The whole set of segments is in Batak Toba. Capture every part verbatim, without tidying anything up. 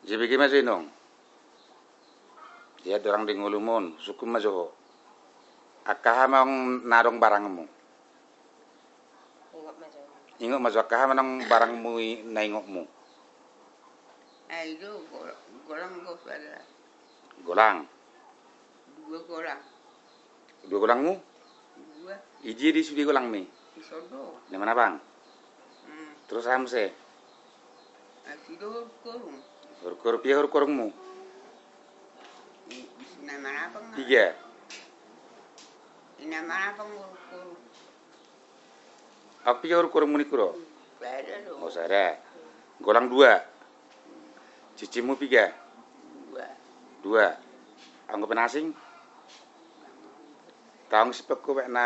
Ise bege ma jo inong. Ia dorang di ngolumon, sungkun ma jo ho. Angka aha ma on na adong barangmu? Ingot ma jo. Ingot ma jo angka aha ma on barangmu i na ingotmu. Ai do gol-, golang do sada. Golang. Dua golang. Dua golangmu? Dua. Ijia di sude golangmi? Di son do. Ni manabang. Hmm. Terus aha muse? Asi do huruk-hurung. Huruk-hurung, pia huruk-hurungmu? I, i na manabang. Piga? I na manabang huruk-hurung. Au piga huruk-hurungmu ningku do? Sada do. Oh, sada. Golang dua. Cicimmu piga? Dua. Dua. Anggo pe na asing? Tahu nggak sih pekku baik na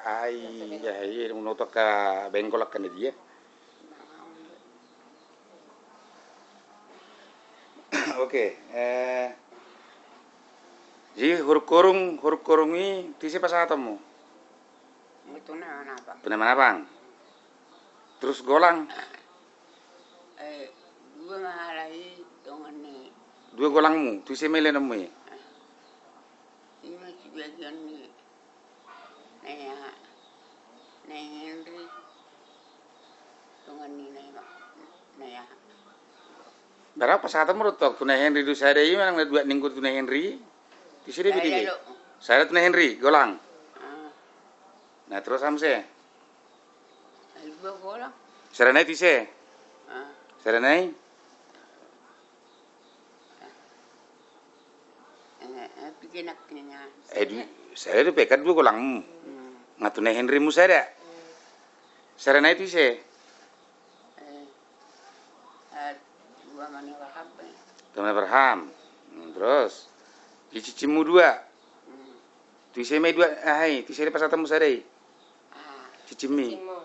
ai, ya, iya, menurut ka bengkol akan dia. Oke, eh, jadi huruk-hurung, huruk-hurung i tu ise pasahatonmu? Tu na manabang. Tu na manabang. Terus golang? Eh, dua ma halak i dongan ni. Dua golangmu, tu ise ma ilehononmu i? Ima sibagian ni Nai aha, Nai Henry. Dongan ni Nai ma-, Nai aha. Barang pasahatonmu do tong tu Nai Henry do sada i manang na dua ningku tu Nai Henry. Tu ise do i? Sada do. Sada tu Nai Henry, golang. Ah. Na terus aha muse? Ai dua golang. Sada nai tu ise? Ah. Sada nai? Eh, eh, piga nangkin na. Eh, du-, sada dope kan dua golangmu. Hmm. Nga tu Nai Henrymu sada. Sada nai tu ise? Eh, eh, dua ma ni Abraham, eh. Dua ma ni Abraham. Hmm, terus? Di cicimmu dua. Hmm. Tu ise ma i dua, ah, hai, tu ise do pasahatonmu sada i? Ah. Cicimmi. Cicimmu.